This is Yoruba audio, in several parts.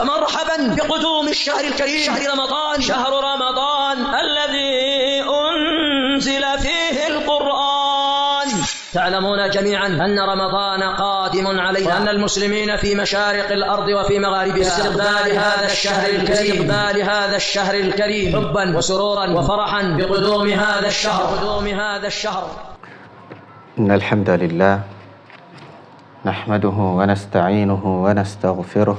فمرحبا بقدوم الشهر الكريم، شهر رمضان، شهر رمضان الذي أنزل فيه القرآن. تعلمون جميعا أن رمضان قادم علينا، وأن المسلمين في مشارق الأرض وفي مغاربها استقبال هذا الشهر الكريم، استقبال هذا الشهر الكريم حبا وسرورا وفرحا بقدوم هذا الشهر، قدوم هذا الشهر. إن الحمد لله نحمده ونستعينه ونستغفره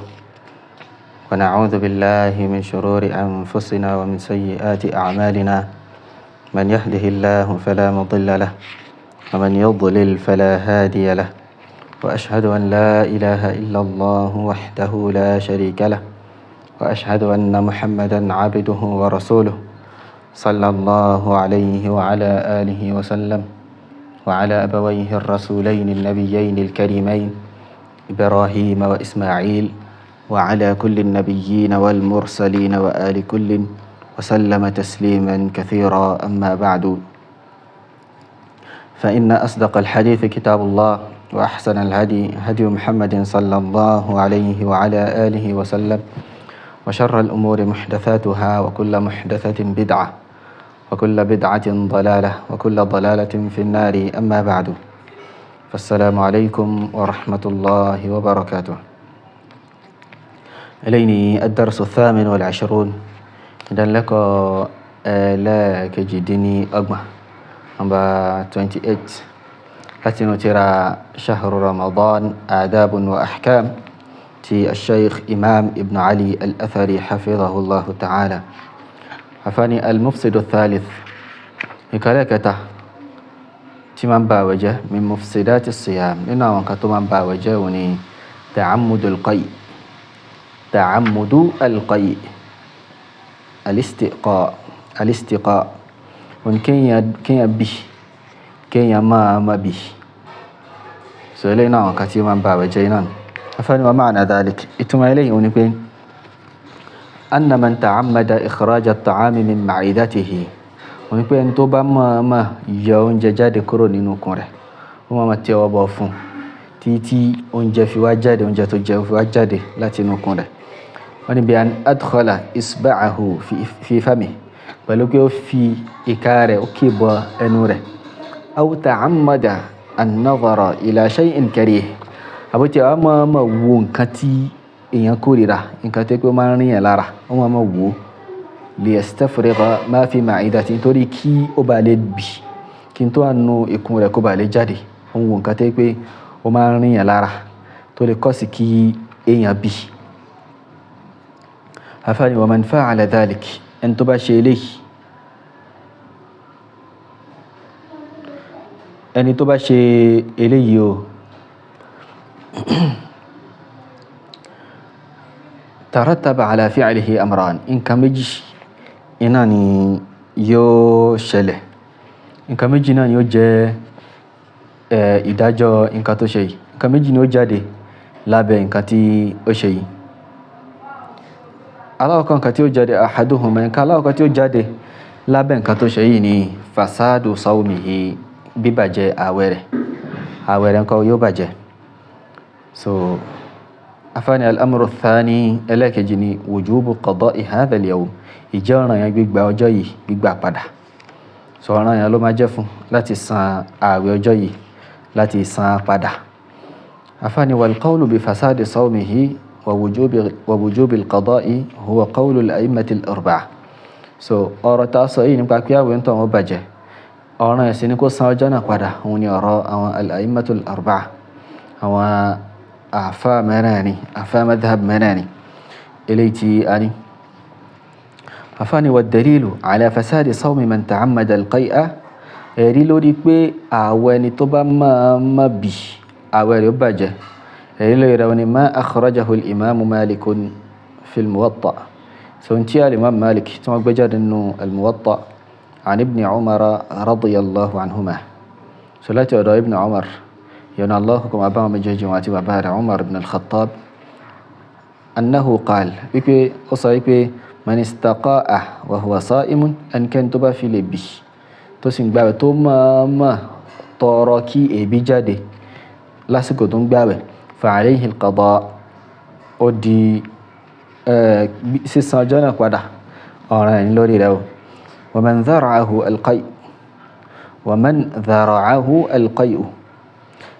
ونعوذ بالله من شرور أنفسنا ومن سيئات أعمالنا، من يهده الله فلا مضل له ومن يضلل فلا هادي له، وأشهد أن لا إله إلا الله وحده لا شريك له، وأشهد أن محمدا عبده ورسوله صلى الله عليه وعلى آله وسلم وعلى أبويه الرسولين النبيين الكريمين إبراهيم وإسماعيل وعلى كل النبيين والمرسلين وآل كل وسلم تسليما كثيرا. أما بعد، فإن أصدق الحديث كتاب الله، وأحسن الهدي هدي محمد صلى الله عليه وعلى آله وسلم، وشر الأمور محدثاتها، وكل محدثة بدعة، وكل بدعة ضلالة، وكل ضلالة في النار. أما بعد، فالسلام عليكم ورحمة الله وبركاته. إليني الدرس 28. إذن لك لا كجدني أجمع نمبر 28 látinú tírà شهر رمضان آداب وأحكام ti الشيخ إمام ابن علي الأثري حفظه الله تعالى. Àfáà ní المفسد الثالث, ìkàlẹ̀ kẹta tí máa ń ba àwẹ̀ jẹ́, من مفسدات الصيام, nínú àwọn nǹkan tó máa ń ba àwẹ̀ jẹ́ òun ni تعمد القيء، تعمد القيء، الاستقاء، الاستقاء òun kéèyàn bì, kéèyàn máa má bì. So eléyìí náà, àwọn nǹkan tí ó máa ń ba àwẹ̀ jẹ́ náà ni. Àfáà ní ومعنى ذلك, ìtumọ̀ eléyìí òun ni pé أن من تعمد إخراج الطعام من معدته, òun ni pé ẹni tó bá máa yọ oúnjẹ jáde kúrò nínú ikùn rẹ̀, ó máa tẹ ọwọ́ bọ̀ fún títí oúnjẹ fi wá jáde, oúnjẹ tó jẹ fi wá jáde láti inú ikùn rẹ̀. Wọ́n ní بأن أدخل إصبعه في فمه, pẹ̀lú pé ó fi ìka rẹ̀, ó kì bọ ẹnu rẹ̀, أو تعمد النظر إلى شيء كريه, àbí tí a máa ma wo nǹkan tí èèyàn kórìíra, nǹkan tí ó máa ń rìn yẹn lára, ó máa ma wò ó, ليستفرغ ما في معدته, nítorí kí ó bá lè bì, kí n tó wà nínú ikùn rẹ̀ kó bá lè jáde. Ó ń wo nǹkan tí pé ó máa ń rìn yẹn lára, tó lè kọ́ sí kí èèyàn bì. Àfáà ní ومن فعل ذلك, ẹni tó bá ṣe eléyìí, ẹni tó bá ṣe eléyìí o, ترتب على فعله أمران, nǹkan méjì iná ni yóò ṣẹlẹ̀, nǹkan méjì náà ni ó jẹ́ ìdájọ́ nǹkan tó ṣe yìí, nǹkan méjì ni ó jáde lábẹ́ nǹkan tí ó ṣe yìí. Alákọ̀ọ́kọ́ nǹkan tí ó jáde, أحدهما, nǹkan alákọ̀ọ́kọ́ tí ó jáde lábẹ́ nǹkan tó ṣe yìí ni فساد صومه, bíbàjẹ́ àwẹ̀ rẹ̀. Àwẹ̀ rẹ̀ ńkọ́, yóò bàjẹ́. So àfáà ní الأمر الثاني, ẹlẹ́ẹ̀kejì ni وجوب قضاء هذا اليوم, ìjẹ́ ọ̀ranyàn gbígba ọjọ́ yìí, gbígbà padà. So ọ̀ranyàn ló máa jẹ́ fún láti san àwẹ̀ ọjọ́ yìí, láti san padà. Àfáà ní والقول بفساد صومه ووجوب القضاء هو قول الأئمة الأربعة. So ọ̀rọ̀ tá a sọ yìí nípa pé àwẹ̀ ń tọ̀ wọ́n bàjẹ́, ọ̀ràn ẹ̀sìn ni kó san ọjọ́ náà padà, òun ni ọ̀rọ̀ àwọn الأئمة الأربعة, àwọn àfáà mẹ́rẹ̀ẹ̀rin, àfáà مذهب mẹ́rẹ̀ẹ̀rin eléyìí tí a ní. Àfáà ní والدليل على فساد صوم من تعمد القيء, ẹ̀rí lórí pé àwẹ̀ ẹni tó bá máa má bì, àwẹ̀ rẹ̀ ó bàjẹ́, ẹ̀rí lórí rẹ̀ ni ما أخرجه الإمام مالك في الموطأ, so n tí الإمام Malik tí wọ́n gbé jáde nínú الموطأ, عن ابن عمر رضي الله عنهما, so láti ọ̀dọ̀ Ibn Umar, yọ̀nà Allah kò máa bá wọn méjèèjì, wọn àti bàbá rẹ̀ Umar ibn al-Khattab, أنه قال, wípé ó sọ wípé من استقاء وهو صائم, ẹnikẹ́ni tó bá fi lè bì tó sì ń gbààwẹ̀, tó máa máa tọrọ kí èébì jáde lásìkò tó ń gbààwẹ̀, فعليه القضاء, ó di Sísan ọjọ́ náà padà ọ̀ràn ẹ̀ ní lórí rẹ̀ o. Wa man dhara'ahu al-qay', wa man dhara'ahu al-qay',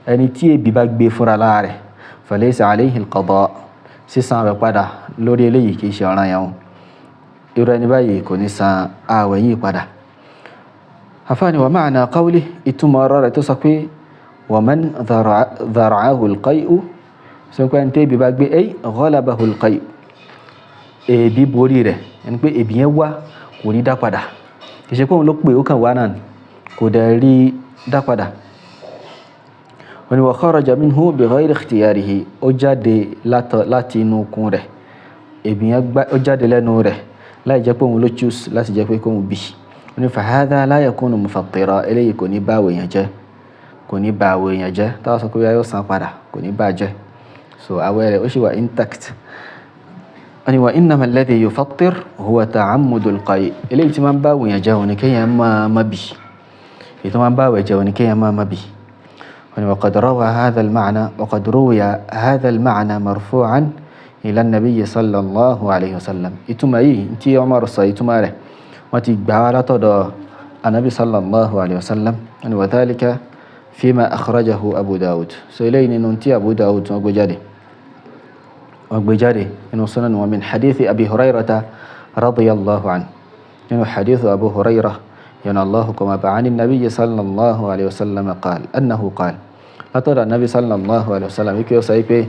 ẹni tí ebi bá gbé fúnra lára rẹ̀, falaysa alayhi al-qada', sísan àwẹ̀ padà lórí eléyìí kì í ṣe ọ̀ràn yẹn o. Irú ẹni báyìí kò ní san àwẹ̀ yìí padà. Àfáàní wa ma'na qawlihi, ìtumọ̀ ọ̀rọ̀ rẹ̀ tó sọ pé wa man dhara'ahu al-qay'u, sọ pé ẹni tí ebi bá gbé, ay ghalabahu al-qay'u, ebi borí rẹ̀, ẹni pé ebi yẹn wá kò rí dá padà, kì í ṣe pé òun ló pè ó kàn wá náà kò dẹ̀ rí dá padà. Wọ́n ní wa kharaja minhu bi ghayri ikhtiyarihi, ó jáde láti inú ikùn rẹ̀, ebi yẹn gbá ó jáde lẹ́nu rẹ̀ láì jẹ́ pé òun ló choose láti jẹ́ pé kóun bì. Wọ́n ní fa hadha la yakunu mufattira, eléyìí kò ní bá àwẹ̀ yẹn jẹ́, kò ní bá àwẹ̀ yẹn jẹ́. Táwọn sọ pé yóò san padà, kò ní bá jẹ́, so àwẹ̀ rẹ̀ ó sì wà intact. Wọ́n ní wa innama alladhi yufattir huwa ta'ammudul qay', eléyìí tí máa ń bá àwẹ̀ yẹn jẹ́ òun ni kéèyàn máa má bì, èyí tó máa ń bá àwẹ̀ jẹ́ òun ni kéèyàn máa má bì. Wọ́n ní wa qad rawa hadha al-ma'na, wa qad ruwiya hadha al-ma'na marfu'an ila an-nabiy sallallahu alayhi wa sallam. Ìtumọ̀ yìí tí Umar sọ, ìtumọ̀ rẹ̀ wọ́n ti gbà wá látọ̀dọ̀ anabi sallallahu alayhi wa sallam. Wọ́n ní wa dhalika fima akhrajahu Abu Dawud. So eléyìí nínú tí Abu Dawud wọ́n gbé jáde, wọ́n gbé jáde nínú sunan wa min hadithi Abi Hurayrata radiyallahu anhu, nínú hadithu Abu Hurayrah yana Allahu kama ba'ani nabiyyi sallallahu alayhi wa sallam qala annahu qala, látọ̀dọ̀ anabi sallallahu alayhi wa sallam ikú sọ pé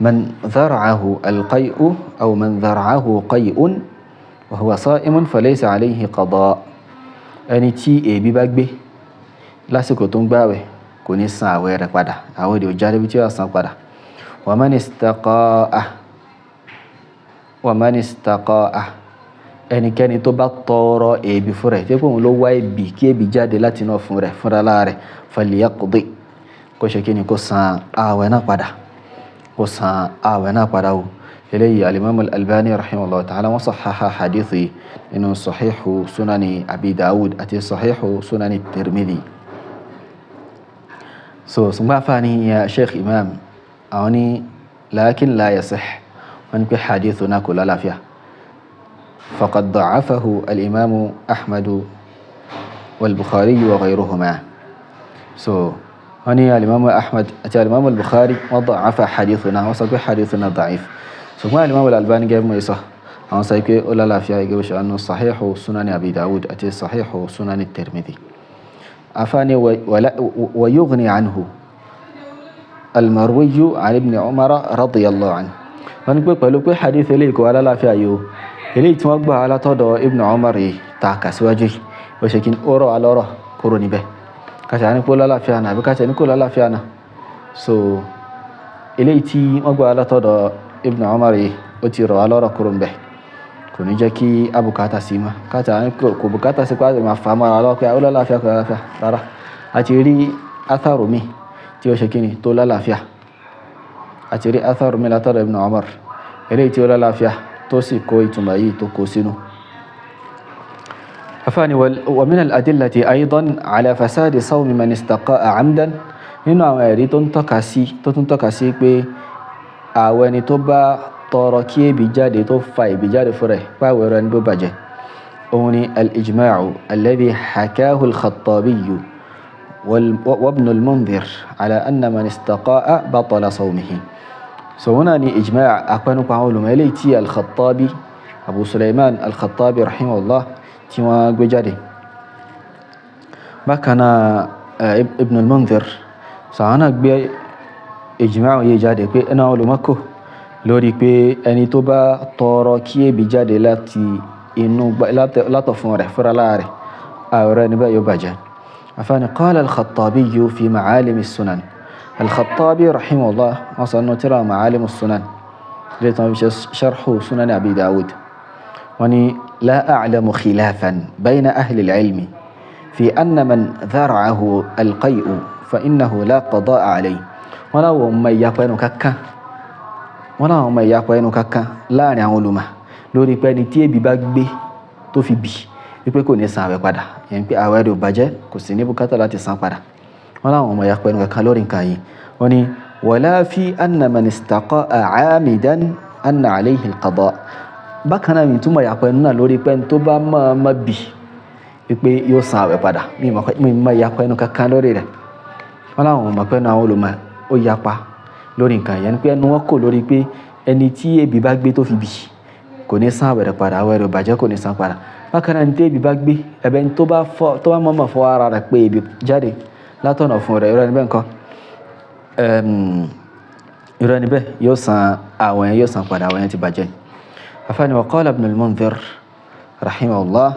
man dhara'ahu al-qay'u aw man dhara'ahu qay'un wa huwa sa'imun falaysa alayhi qada'. Ẹni tí èébì bá gbé lásìkò tó ń gbààwẹ̀ kò ní san àwẹ̀ rẹ̀ padà, àwẹ̀ rẹ̀ ò jáde bí tí ó san padà. Wa man istaqa'a, wa man istaqa'a, ẹnikẹ́ni tó bá tọrọ èébì fún rẹ̀, tí kò ń lọ wá èébì kí èébì jáde láti inú ọ̀fun rẹ̀ fúnra lára rẹ̀, falyaqdi, kó ṣe kí ni, kó san àwẹ̀ náà padà, kó san àwẹ̀ náà padà o. Eléyìí alimami al-Albani rahimahullah ta'ala wọ́n sọ̀háhá hadithi nínú sahihu sunani Abi Dawud àti sahihu sunani Tirmidhi. So ṣùgbọ́n àfààní ya Sheikh Imam àwọn ní lakin la yasih, wọ́n ní pé hadithu náà kò lálàáfíà. Faqad da'afahu al-imamu Ahmadu wal-Bukhari wa ghayruhuma. So wọ́n ní alimami Ahmad àti alimami al-Bukhari wọ́n da'afa hadithu náà, wọ́n sọ pé hadithu náà da'if. Ṣùgbọ́n alimami al-Albani gẹ́gẹ́ mọ́ ìsọ àwọn sọ pé ó lálàáfíà gẹ́gẹ́ bó ṣe wà nínú sahihu sunani Abi Dawud àti sahihu sunani Tirmidhi. Àfààní wa yughni anhu al-marwiyu an ibn Umar radiyallahu anhu. Wọ́n ní pé pẹ̀lú pé hadith eléyìí kò wá lálàáfíà yìí o, eléyìí tí wọ́n gbà látọ̀dọ̀ Ibn Umar yìí ta kà síwájú yìí, ó ṣe kí ó rọ̀ wá lọ́rọ̀ kúrò níbẹ̀. Kàṣà ní kó lálàáfíà náà àbí kàṣà ní kó lálàáfíà náà. So eléyìí tí wọ́n gbà látọ̀dọ̀ Ibn Umar yìí ó ti rọ̀ wá lọ́rọ̀ kúrò níbẹ̀, kò ní jẹ́ kí abùkátà sí ma, kàṣà ní kò bùkátà sí pé máa fà á mọ́ra lọ́wọ́ pé ó lálàáfíà kò lálàáfíà rárá. A ti rí atharu mi tí ó ṣe kí ni tó lálàáfíà, a ti rí atharu mi látọ̀dọ̀ Ibn Umar eléyìí tí ó lálàáfíà tó sì kó ìtumọ̀ yìí tó kó sínú. Àfáàní wa min al-adillati aydan ala fasadi sawmi man istaqa'a 'amdan, nínú àwọn ẹ̀rí tó ń tọ́ka sí, tó tún tọ́ka sí pé àwẹ̀ ẹni tó bá tọrọ kí èébì jáde, tó fa èébì jáde fún rẹ̀, pé àwẹ̀ rẹ̀ ni bó bàjẹ́, òun ni al-ijma'u alladhi hakahu al-Khattabi wa ibn al-Mundhir ala anna man istaqa'a batala sawmihi. So wọn náà ni ijma' àpẹnupọ̀ àwọn olùmọ̀ eléyìí tí al-Khattabi, Abu Sulaiman al-Khattabi rahimahullah, tí wọ́n gbé jáde. Bákan náà Ibn al-Mundhir, so àwọn náà gbé ijma' yìí jáde pé ẹnu àwọn olùmọ̀ kò lórí pé ẹni tó bá tọrọ kí èébì jáde láti inú látọ̀fun rẹ̀ fúnra lára rẹ̀, àwẹ̀ rẹ̀ níbẹ̀ yóò bàjẹ́. Àfáàní qala al-Khattabi fi ma'alim as-sunan. Al-Khattabi rahimahullah wọ́n sọ nínú tírà ma'alim as-sunan ilé tí wọ́n fi ṣe sharhu sunan Abi Dawud, wọ́n ní la a'lamu khilafan bayna ahli al-ilmi fi anna man dhara'ahu al-qay'u fa innahu la qada'a alayhi. Wọ́n láwọn ọmọ ìyapa ẹnu kankan, wọ́n láwọn ọmọ ìyapa ẹnu kankan láàrin àwọn olùmọ̀ lórí pé ẹni tí èébì bá gbé tó fi bì wípé kò ní san àwẹ̀ padà, yẹn pé àwẹ̀ rẹ̀ ò bàjẹ́, kò sì ní bùkátà láti san padà. Wọ́n láwọn ọmọ ìyapa ẹnu kankan lórí nǹkan yìí. Wọ́n ní wala fi anna man istaqa'a 'amidan anna alayhi al-qada. Bákan náà mi túmọ̀ ìyapa ẹnu náà lórí pé tó bá mọ̀ọ́mọ̀ bì wípé yóò san àwẹ̀ padà. Mi mọ̀ ìyapa ẹnu kankan lórí rẹ̀. Wọ́n láwọn ò mọ̀ pé ẹnu àwọn olùmọ̀ ó yapa lórí nǹkan yẹn, pé ẹnu wọn kò lórí pé ẹni tí ebi bá gbé tó fi bì kò ní san àwẹ̀ rẹ̀ padà, àwẹ̀ rẹ̀ ò bàjẹ́, kò ní san padà. Bákan náà ní tí ebi bá gbé ẹbẹ̀ ní tó bá mọ̀ọ́mọ̀ fọ ara rẹ̀ pé ebi jáde látọ̀nà fún rẹ̀, irú ẹni bẹ́ẹ̀ nǹkan, irú ẹni bẹ́ẹ̀ yóò san àwẹ̀ yẹn, yóò san padà, àwẹ̀ yẹn ti bàjẹ́. Afáàní wa qala Ibn al-Mundhir rahimahullah.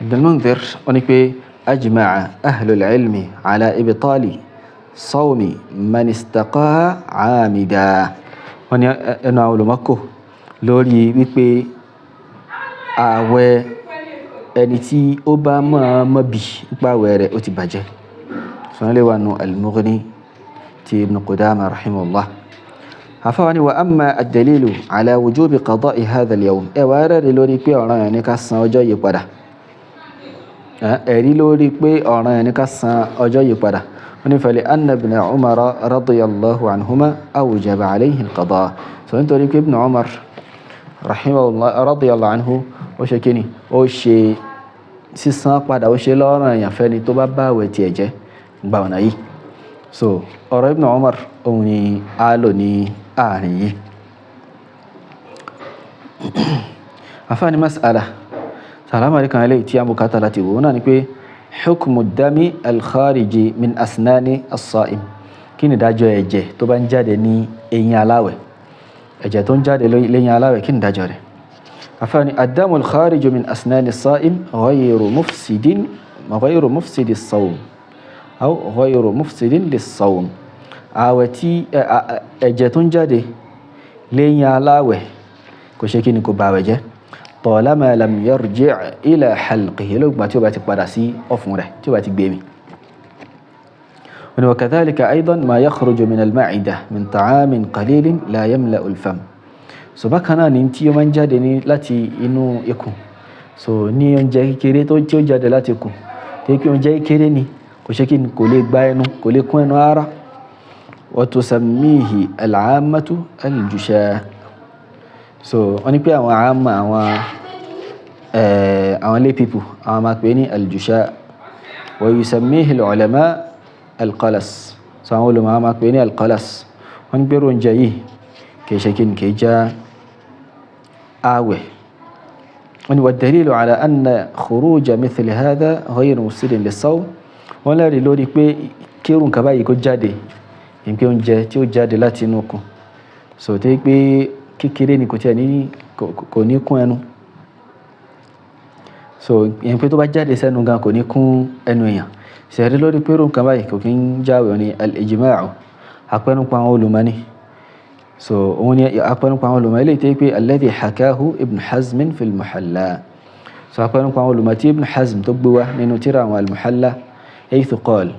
Ibn al-Mundhir ó ní pé ajma'a ahlul ilmi ala ibtali sawmi man istaqaha amida. Wọ́n ní ẹnu àwọn olùmọ́kò lórí wípé àwẹ̀ ẹni tí ó bá mọ̀ọ́mọ̀ bì nípa àwẹ̀ rẹ̀ ó ti bàjẹ́. Sọ̀rọ̀ lè wà nù al-Mughni ti Ibn Qudama rahimahullah. Àfáwa ni wa amma ad-dalilu ala wujubi qada'i hadha al-yawm. Ẹ wá rẹ́rìí lórí pé ọ̀ràn yẹn ni ká san ọjọ́ yìí padà. Ẹ̀rí lórí pé ọ̀ràn yẹn ni ká san ọjọ́ yìí padà. Wọ́n ní fali anna ibn Umar radiyallahu anhuma awjaba alayhi al-qada. Sọ nítorí pé Ibn Umar rahimahullah radiyallahu anhu ó ṣe kíni, ó ṣe sísan padà, ó ṣe lọ́ràn èèyàn fẹ́ni tó bá bá àwẹ̀ tiẹ̀ jẹ́ gba ọ̀nà yìí. So ọ̀rọ̀ Ibn Umar òun ni a lò ní àárín yìí. Àfáàní mas'ala sàlámàrí kan eléyìí tí a bùkátà láti wò náà ni pé hukmu dami al-khariji min asnani as-sa'im. Kí ni ìdájọ́ ẹ̀jẹ̀ tó bá ń jáde ní eyín aláwẹ̀? Ẹ̀jẹ̀ tó ń jáde lẹ́yìn aláwẹ̀, kí ni ìdájọ́ rẹ̀? Àfáàní ad-damu al-khariju min asnani as-sa'im ghayru mufsidin ghayru mufsidi as-sawm aw ghayru mufsidin lis-sawm. Àwẹ̀ tí ẹ̀jẹ̀ tó ń jáde lẹ́yìn aláwẹ̀ kò ṣe kí ni, kò bà àwẹ̀ jẹ́. Talama lam yarji' ila halqihi, lóògbà tí ó bá ti padà sí ọ̀fun rẹ̀, tí ó bá ti gbé mi. Wa kadhalika aidan ma yakhruju min al-ma'ida min ta'amin qalilin la yamla'u al-fam. So bákan náà ni tí ó máa ń jáde ní láti inú ikùn, so ní oúnjẹ kékeré tó tí ó jáde láti ikùn, tó kí oúnjẹ kékeré ni, kò ṣe kí ni, kò lè gba ẹnu, kò lè kún ẹnu ara. Wa tusammihi al-'ammatu al-jusha. So wọ́n ní pé àwọn àmà àwọn lay people àwọn máa pè ní al-jusha. Wa yusammihi al-ulama al-qalas. So àwọn olùmọ̀ máa pè ní al-qalas. Wọ́n ní pé oúnjẹ yìí kì í ṣe kí ni, kì í já àwẹ̀. Wọ́n ní wad-dalilu ala anna khuruja mithli hadha ghayru mufsidin lis-sawm. Wọ́n lẹ́rìí lórí pé kírun kaba yìí kó jáde, ìpé oúnjẹ tí ó jáde láti inú ikùn, so tó pé kékeré ni, kò tiẹ̀ ní, kò ní kún ẹnu. So ìyẹn pé tó bá jáde sẹ́nu gan kò ní kún ẹnu èèyàn. Ṣẹ̀rí lórí pé irú nǹkan báyìí kò kí ń jáwé ní al-ijma'u, àpẹnupọ̀ àwọn olùmọ̀ ni. So òun ni àpẹnupọ̀ àwọn olùmọ̀ eléyìí tó yẹ pé alladhi hakahu Ibn Hazm fi al-Muhalla. So àpẹnupọ̀ àwọn olùmọ̀ tí Ibn Hazm tó gbé wá nínú tírà àwọn al-Muhalla, haythu qala.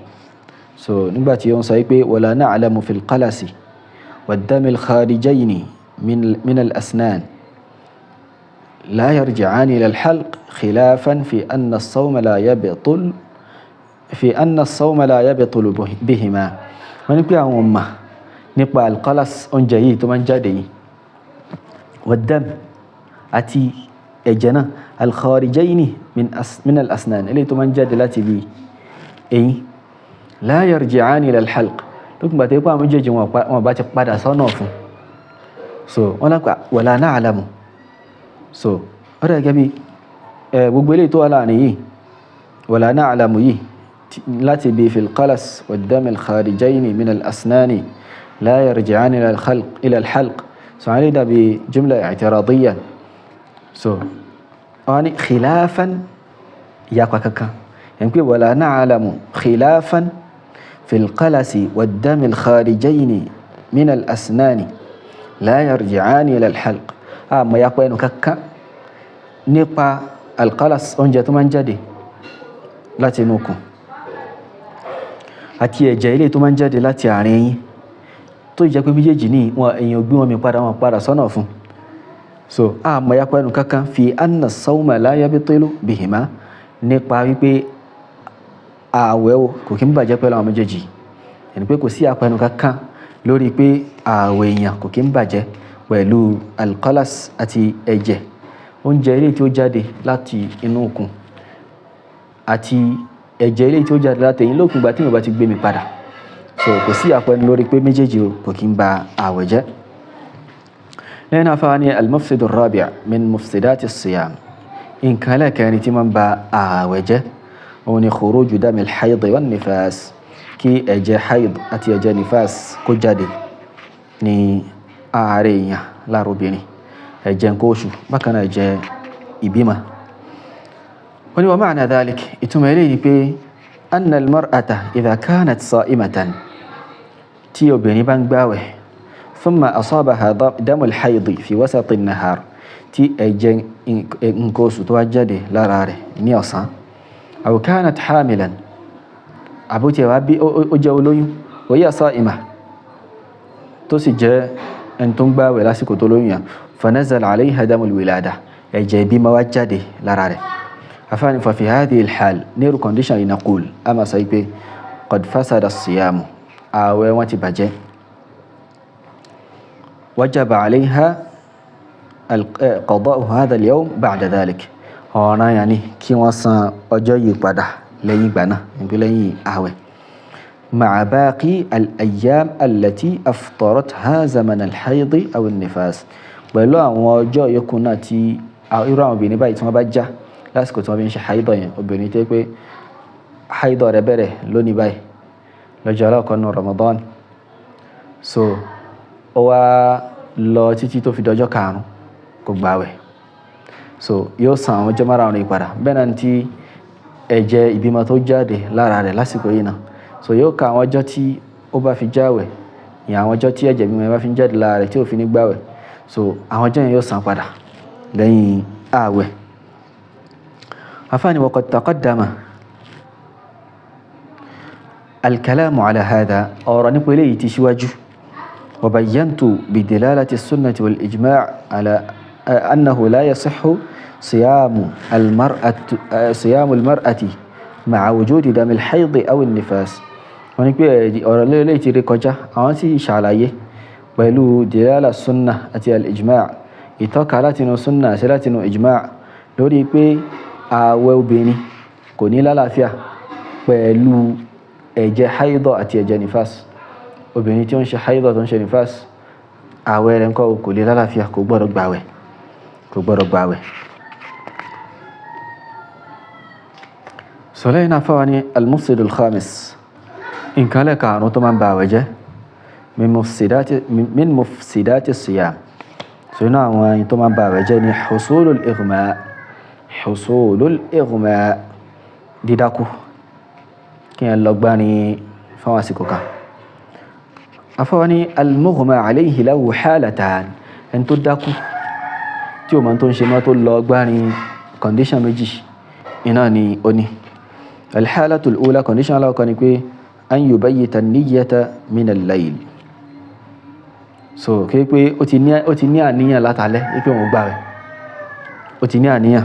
So nígbà tí ó ń sọ pé wala na'lamu fil qalasi wad-dami al-kharijayni min al-asnan la yarji'ani ila al-halq khilafan fi anna as-sawma la yabtul fi anna as-sawma la yabtul bihima. Wọ́n ní pé àwọn ọmọ nípa al-qalas, oúnjẹ yìí tó máa ń jáde yìí, wad-dam àti ẹ̀jẹ̀ náà, al-kharijayni min al-asnan, eléyìí tó máa ń jáde láti ibi eyín, la yarji'ani ila al-halq, lókùn bàtẹ́ pé àwọn méjèèjì wọn bá ti padà sọ́nà fún. So wọ́n lápá wala na'lamu. So ó dà gẹ́gẹ́ bí gbogbo eléyìí tó wà láàrin yìí, wala na'lamu yìí láti bí fil qalas wad-dam al-kharijayni min al-asnani la yarji'ani ila al-halq. So àwọn eléyìí dàbí jumla i'tiradiyya. So wọ́n ní khilafan, ìyapa kankan yẹn pé wala na'lamu khilafan fil qalasi wad-dam al-kharijayni min al-asnani la yarji'ani ila al-halq. Àmọ́ ìyapa ẹnu kankan nípa al-qalas, oúnjẹ tó máa ń jáde láti inú ikùn, àti ẹ̀jẹ̀ ilé tó máa ń jáde láti àárín eyín, tó jẹ́ pé méjèèjì ní wọn èèyàn gbé wọn mi padà, wọn padà sọ́nà fún. So àmọ́ ìyapa ẹnu kankan fi anna as-sawma la yabtilu bihima, nípa wípé ààwẹ̀ o kò kí ń bàjẹ́ pẹ̀lú àwọn méjèèjì. Ẹni pé kò sí ìyapa ẹnu kankan lórí pé ààwẹ̀ èèyàn kò kí ń bàjẹ́ Pẹ̀lú alqalas àti ẹ̀jẹ̀, oúnjẹ ilé tí ó jáde láti inú ikùn àti ẹ̀jẹ̀ ilé tí ó jáde láti ẹ̀yìn lókun ìgbà tí èèyàn bá ti gbé mi padà. So kò sí àpẹẹrẹ lórí pé méjèèjì kò kí ń ba àwẹ̀ jẹ́. Lẹ́yìn náà fáwọn ní al-mufsidu ar-rabi' min mufsidati as-siyam, nǹkan ẹlẹ́kẹrin tí máa ń ba àwẹ̀ jẹ́ òun ni khuruju dami al-hayd wan-nifas, kí ẹ̀jẹ̀ hayd àti ẹ̀jẹ̀ nifas kó jáde ní ààrẹ èèyàn lára obìnrin, ẹ̀jẹ̀ nǹkan oṣù, bákan náà ẹ̀jẹ̀ ìbímọ. Wọ́n ní wa ma'na dhalik, ìtumọ̀ eléyìí ni pé anna al-mar'ata idha kanat sa'imatan, tí obìnrin bá ń gbàwẹ̀, thumma asabaha damu al-hayd fi wasati an-nahar, tí ẹ̀jẹ̀ nǹkan oṣù tó wá jáde lára rẹ̀ ní ọ̀sán, aw kanat hamilan, àbútí ẹ̀wà bí ó jẹ́ olóyún, wa hiya sa'ima, tó sì jẹ́ ẹni tó ń gbàwẹ̀ lásìkò tó lóyún yẹn, fanazala alayha damul wilada, ẹ̀jẹ̀ ìbímọ wá jáde lára rẹ̀. Afáàní fa fi hadhihi al-hal, nírú condition yìí, naqul, a máa sọ pé qad fasada as-siyamu, ààwẹ̀ wọn ti bàjẹ́, wajaba alayha qada'u hadha al-yawm ba'da dhalik, ọ̀ràn yẹn ni kí wọ́n san ọjọ́ yìí padà lẹ́yìn ìgbà náà, níbi lẹ́yìn ààwẹ̀, مع باقي الأيام التي أفطرتها زمن الحيض أو النفاس, pẹ̀lú àwọn ọjọ́ yòókù náà tí irú àwọn obìnrin báyìí tí wọ́n bá já lásìkò tí wọ́n fi ń ṣe haidọ̀ yẹn. Obìnrin tó pé haidọ̀ rẹ̀ bẹ̀rẹ̀ lónìí báyìí lọ́jọ́ alákọ̀ọ́ nínú Ramadan, so ó wá lọ títí tó fi dọjọ́ karùn-ún kò gbààwẹ̀, so yóò san àwọn ọjọ́ márùn-ún yìí padà. Bẹ́ẹ̀ náà tí ẹ̀jẹ̀ ìbímọ tó jáde lára rẹ̀ lásìkò yìí náà, so yóò ka àwọn ọjọ́ tí ó bá fi jáwẹ̀, ìyẹn àwọn ọjọ́ tí ẹ̀jẹ̀ ìbímọ yẹn bá fi ń jáde lára rẹ̀ tí ò fi ní gbàwẹ̀, so àwọn ọjọ́ yẹn yóò san padà lẹ́yìn ààwẹ̀. Afáàní wa qad taqaddama al-kalamu ala hadha, ọ̀rọ̀ nípa eléyìí ti ṣíwájú, wa bayyantu bidilalati sunnati wal ijma' ala annahu la yasihhu siyamu al-mar'ati ma'a wujudi dami al-hayd aw an-nifas. Wọ́n ní pé ọ̀rọ̀ lélẹ́yìí ti rí kọjá, àwọn sì ṣàlàyé pẹ̀lú dilala sunna àti al-ijma', ìtọ́ka látinú sunna àti látinú ijma' lórí pé ààwẹ̀ obìnrin kò ní lálàáfíà pẹ̀lú ẹ̀jẹ̀ haidọ̀ àti ẹ̀jẹ̀ nifas. Obìnrin tí ó ń ṣe haidọ̀, tó ń ṣe nifas, ààwẹ̀ rẹ̀ ńkọ́, kò lè lálàáfíà, kò gbọ́dọ̀ gbààwẹ̀, kò gbọ́dọ̀ gbààwẹ̀. Sọlẹ́yìn náà fáwọn ní al-mufsidul khamis, nǹkan lẹ́ẹ̀karùn-ún tó máa ń ba àwẹ̀ jẹ́, min mufsidati siyam, so inú àwọn ẹyin tó máa ń ba àwẹ̀ jẹ́ ni husulul ighma, husulul ighma, dídákú, kí ẹ lọ gbá ní fáwọn àsìkò kan. Afọwọ́ ní al-mughma alayhi lahu halatan, ẹni tó dákú tí o máa tó ń ṣe mọ́, tó lọ gbá ní, condition méjì iná ni ó ní. Al-halatul ula, condition aláwọ̀kọ́ ni pé an yubayyita niyyata min al-layl, so kí pé ó ti ní àníyàn látàlẹ́ wípé òun gbààwẹ̀, ó ti ní àníyàn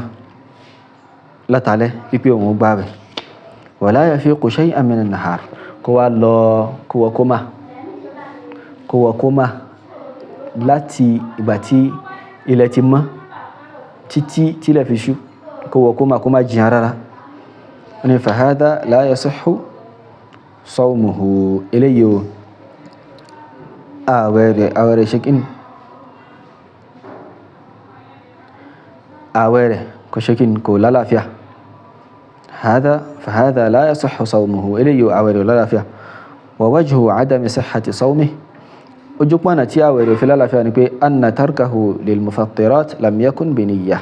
látàlẹ́ wípé òun gbààwẹ̀, wala yafiqu shay'an min an-nahar, kó wá lọ kó wọ kómà, kó wọ kómà láti ìgbà tí ilẹ̀ ti mọ́ títí tílẹ̀ fi ṣú, kó wọ kómà, kó má jiyàn rárá. Wọ́n ní fahadha la yasihhu sawmuhu, eléyìí o, ààwẹ̀ rẹ̀ ṣe kíni, ààwẹ̀ rẹ̀ kò ṣe kíni, kò lálàáfíà. Hada fahadha la yasihhu sawmuhu, eléyìí o, ààwẹ̀ rẹ̀ ò lálàáfíà. Wa wajhu adami sihhati sawmihi, ojú pọ̀nà tí ààwẹ̀ rẹ̀ fi lálàáfíà ni pé anna tarkahu lil mufattirat lam yakun biniyyah,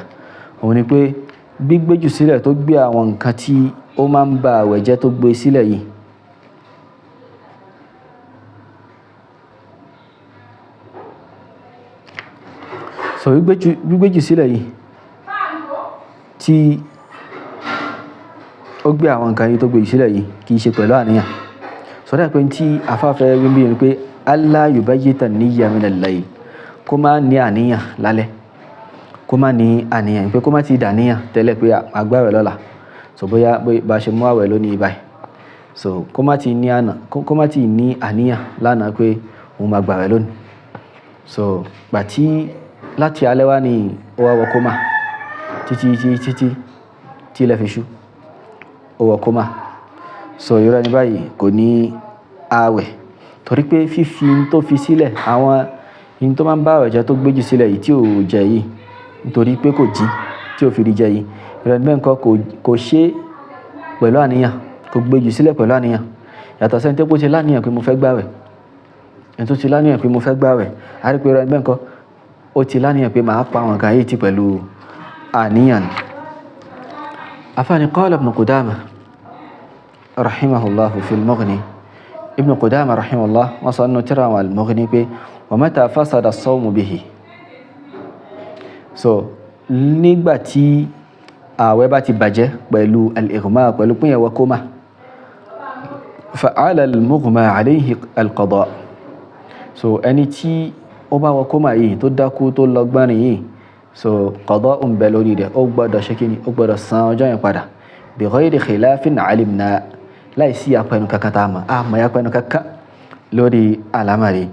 òun ni pé gbígbéjù sílẹ̀ tó gbé àwọn nǹkan tí ó máa ń ba ààwẹ̀ jẹ́ tó gbé sílẹ̀ yìí, so gbígbéjù sílẹ̀ yìí tí ó gbé àwọn nǹkan yìí tó gbé sílẹ̀ yìí, kì í ṣe pẹ̀lú àníyàn. Sọ́dọ̀ pé tí afáfẹ́ wíńbí ni pé alla yubayyita niyya min al-layl, kó má ní àníyàn lálẹ́, kó má ní àníyàn pé kó má ti dàníyàn tẹ́lẹ̀ pé àgbàwẹ̀ lọ́la, so bóyá bá ṣe mú àwẹ̀ lónìí báyìí, so kó má ti ní àná, kó má ti ní àníyàn lánàá pé òun máa gbàwẹ̀ lónìí. So gbà tí láti alẹ́ wá ní ó wá wọ kómà títí títí títí tí ilẹ̀ fi ṣú, ó wọ kómà. So irú ẹni báyìí kò ní ààwẹ̀, torí pé fífi n tó fi sílẹ̀, àwọn n tó máa ń bá ààwẹ̀ jẹ́ tó gbéjù sílẹ̀ yìí tí ò jẹ yìí, nítorí pé kò jí tí ò fi rí jẹ yìí, irú ẹni bẹ́ẹ̀ ńkọ́ kò ṣe pẹ̀lú àníyàn, kò gbéjù sílẹ̀ pẹ̀lú àníyàn. Yàtọ̀ sẹ́ni tó ti láníyàn pé mo fẹ́ gbààwẹ̀, ẹni tó ti láníyàn pé mo fẹ́ gbààwẹ̀, a rí pé irú ẹni bẹ́ẹ̀ ńkọ́ ó ti láníyàn pé màá pa àwọn nǹkan yìí tì pẹ̀lú àníyàn. Afáàní qala Ibn Qudama rahimahullahu fil Mughni. Ibn Qudama rahimahullah wọ́n sọ nínú tírà àwọn al-Mughni pé wa mata fasada as-sawmu bihi. So nígbà tí ààwẹ̀ bá ti bàjẹ́ pẹ̀lú al-ighma, pẹ̀lú pínyẹ̀wọ̀ kómà, fa'ala al-mughma alayhi al-qada. So ẹni tí ó bá wọ kómà yìí tó dákú tó lọ gbárin yìí, so qada'un bẹ lórí rẹ̀, ó gbọ́dọ̀ ṣe kíni, ó gbọ́dọ̀ san ọjọ́ yẹn padà, bi ghayri khilafin alimna, láìsí apẹnu kankan tá a mọ̀, a mọ̀ apẹnu kankan lórí àlámàrí.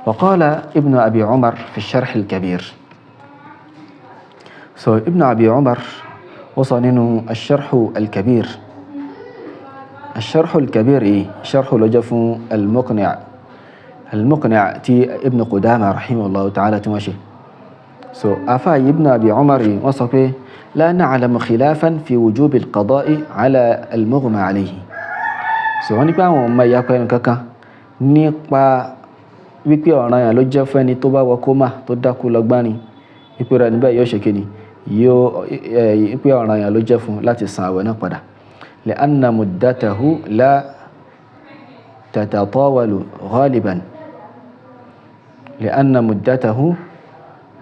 Wa qala Ibn Abi Umar fi sharh al-kabir. So Ibn Abi Umar ó sọ nínú ash-sharh al-kabir. Ash-sharh al-kabir yìí sharh ló jẹ́ fún al-Muqni', al-Muqni' tí Ibn Qudama rahimahullahu ta'ala tí wọ́n ṣe. So afa Ibn Abi Umar yìí wọ́n sọ pé la na'lamu khilafan fi wujubi al-qada'i ala al-mughma alayhi. So wọ́n ní pé àwọn ọmọ ìyapa ẹnu kankan nípa wípé ọ̀ranyàn ló jẹ́ fún ẹni tó bá wọ kómà tó dákú lọ gbárin, wípé rẹ̀ níbẹ̀ yóò ṣe kíni, yóò wípé ọ̀ranyàn ló jẹ́ fún láti san àwẹ̀ náà padà. Li'anna muddatahu la tatatawalu ghaliban, li'anna muddatahu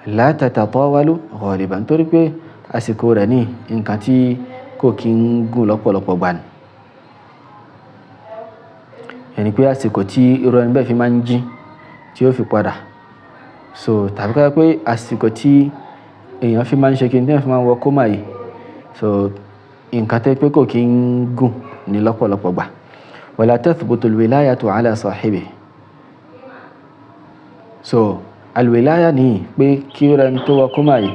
la tatatawalu ghaliban, torí pé àsìkò rẹ̀ ní nǹkan tí kò kí ń gùn lọ́pọ̀lọpọ̀ gbà ní. Ẹni pé àsìkò tí irú ẹni bẹ́ẹ̀ fi máa ń jí tí ó fi padà. So tàbí ká pé àsìkò tí èèyàn fi máa ń ṣe kí ní fi máa ń wọ kómà yìí, so nǹkan tẹ́ pé kò kí ń gùn ní lọ́pọ̀lọpọ̀ gbà. Wala tathbutu al-wilayatu ala sahibihi. So al-wilaya ní pé kí irú ẹni tó wọ kómà yìí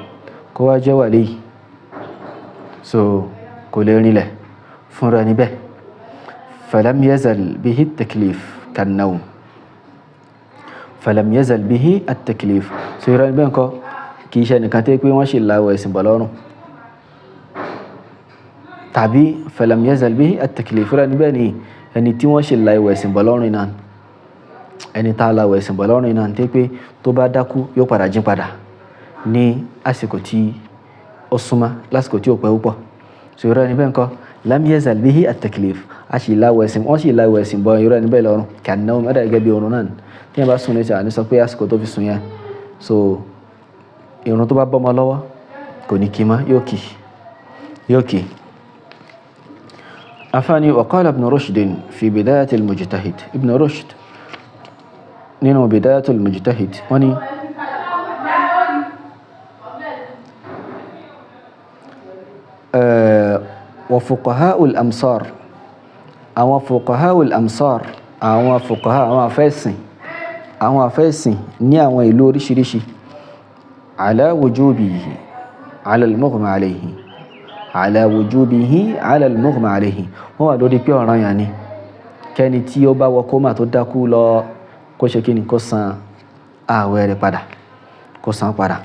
kó wá jẹ́ wàlí. So kò lè rinlẹ̀ fúnra ẹni bẹ́ẹ̀. Falam yazal bihi at-taklif kan-nawm. Falam yazal bihi at-taklif. So irú ẹni bẹ́ẹ̀ ńkọ́ kì í ṣe ẹnìkan tẹ́ pé wọ́n ṣì láwọ̀ ẹ̀sìn bọ̀ lọ́rùn. Tàbí falam yazal bihi at-taklif, irú ẹni bẹ́ẹ̀ ni ẹni tí wọ́n ṣì láwọ̀ ẹ̀sìn bọ̀ lọ́rùn náà, ẹni tá a láwọ̀ ẹ̀sìn bọ̀ lọ́rùn náà tẹ́ pé tó bá dákú yóò padà jí padà ní àsìkò tí ó súnmọ́, lásìkò tí ò pẹ́ púpọ̀. So irú ẹni bẹ́ẹ̀ ńkọ́ lam yazal bihi at-taklif, a sì láwọ̀ ẹ̀sìn, wọ́n sì láwọ̀ ẹ̀sìn bọ̀ irú ẹni bẹ́ẹ̀ lọ́rùn kan-nawm, ó dà gẹ́gẹ́ bí oorun náà tí wọ́n bá sùn ní ìsìn àní sọ pé àsìkò tó fi sùn yẹn, so irun tó bá bọ́mọ lọ́wọ́ kò ní kí mọ́, yóò kì, yóò kì. Afáàní wa qala Ibn Rushd fi Bidayat al-Mujtahid. Ibn Rushd nínú Bidayat al-Mujtahid wọ́n ní wa fuqaha'u al-amsar, àwọn fuqaha'u al-amsar, àwọn fuqaha, àwọn afẹ́sìn, àwọn afẹ́sìn ní àwọn ìlú oríṣiríṣi, ala wujubihi ala al-mughma alayhi, ala wujubihi ala al-mughma alayhi, wọ́n wà lórí pé ọ̀ranyàn ni kẹ́ni tí ó bá wọ kómà tó dákú lọ kó ṣe kíni, kó san ààwẹ̀ rẹ̀ padà, kó san padà.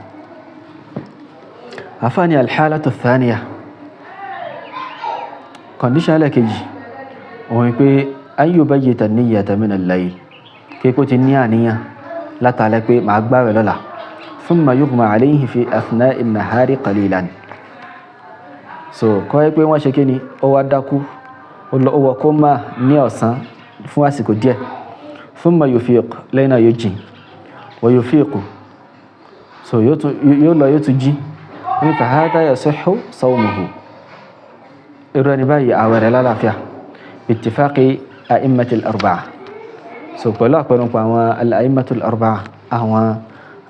Àfáàní al-halatu thaniya, condition ẹlẹ́kejì òun pé an yubayyita an-niyyata min al-layl, kí kó ti ní àníyàn látàlẹ́ pé màá gbààwẹ̀ lọ́la, thumma yughma alayhi fi athna'i an-nahari qalilan. So kọ́ ẹ pé wọ́n ṣe kíni, ó wá dákú, ó lọ ó wọ kómà ní ọ̀sán fún àsìkò díẹ̀, thumma yufiq, lẹ́yìn náà yóò jí, wa yufiqu, so yóò lọ yóò tún jí, ní fa hadha yasihhu sawmuhu, irú ẹni báyìí àwẹ̀ rẹ̀ lálàáfíà, bittifaqi a'immatil arba'a. So pẹ̀lú àpẹnupọ̀ àwọn al-a'immatul arba'a, àwọn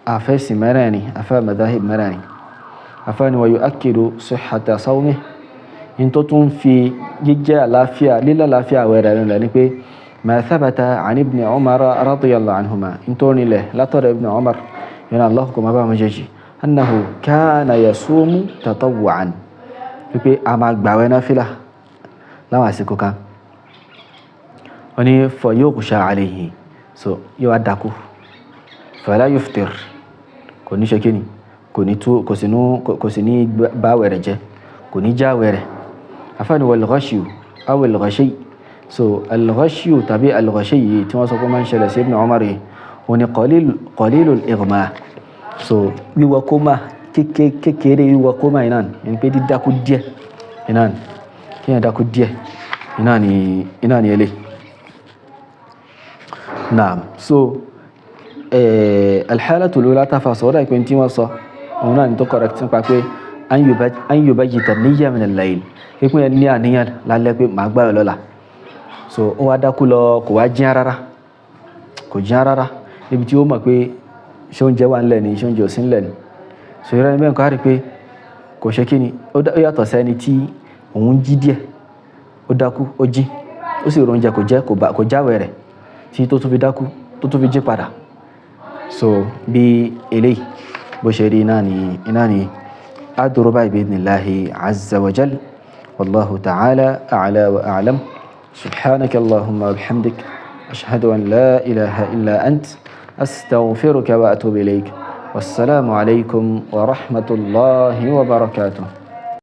àfẹ́sì mẹ́rẹ̀ẹ̀rin, afẹ́ madahib mẹ́rẹ̀ẹ̀rin. Afẹ́ ni wa yu'akkidu sihhata sawmihi, in tó tún fi jíjẹ́ àlàáfíà, lílàláfíà àwẹ̀ rẹ̀ rinlẹ̀ ni pé ma thabata an Ibn Umar radiyallahu anhuma, in tó rinlẹ̀ látọ̀dọ̀ Ibn Umar Yọ̀nà Allah kò má bá wọn jẹ́jì, annahu kana yasumu tatawwu'an, wípé a máa gbàwẹ̀ náfìlà láwọn àsìkò kan. Wọ́n ní fa yughsha alayhi, so yóò wá dákú, fala yuftir, kò ní ṣe kíni, kò ní tú, kò sí ní báwẹ̀ rẹ̀ jẹ́, kò ní jáwẹ̀ rẹ̀. Afáàní wal ghashyu aw al ghashi, so al ghashyu tàbí al ghashi yìí tí wọ́n sọ pé máa ń ṣẹlẹ̀ sí Ibn Umar yìí, òun ni qalilul ighma, so wíwọ kómà kékeré, wíwọ kómà iná ní pé dídákú díẹ̀ iná kí yẹn dákú díẹ̀ iná ni eléyìí. Naam. So alhalatu lula ta fa sọ̀rọ̀ ìpín tí wọ́n sọ òun náà ní tó correct nípa pé an yubayyita niyya min al-layl, pípín ẹni ní àníyàn lálẹ́ pé màá gbààwẹ̀ lọ́la. So ó wá dákú lọ, kò wá jíán rárá, kò jíán rárá níbi tí ó mọ̀ pé ṣé oúnjẹ wà ńlẹ̀ ni, ṣé oúnjẹ ò sí ńlẹ̀ ni. So ìrẹ́ ni bẹ́ẹ̀ kọ́ á rí pé kò ṣe kíni, ó yàtọ̀ sẹ́ni tí òun jí díẹ̀, ó dákú, ó jí, ó sì roúnjẹ, kò jẹ, kò jáwẹ̀ rẹ̀ tí tó tún fi dákú, tó tún fi jí padà. So bí eléyìí bó ṣe rí iná ni, iná ni a dúró báyìí bi idhnillahi azza wa jal. Wallahu ta'ala a'la wa a'lam. Subhanaka allahumma wa bihamdik, ashhadu an la ilaha illa ant, astaghfiruka wa atubu ilayk. Wassalamu alaykum wa rahmatullahi wa barakatuh.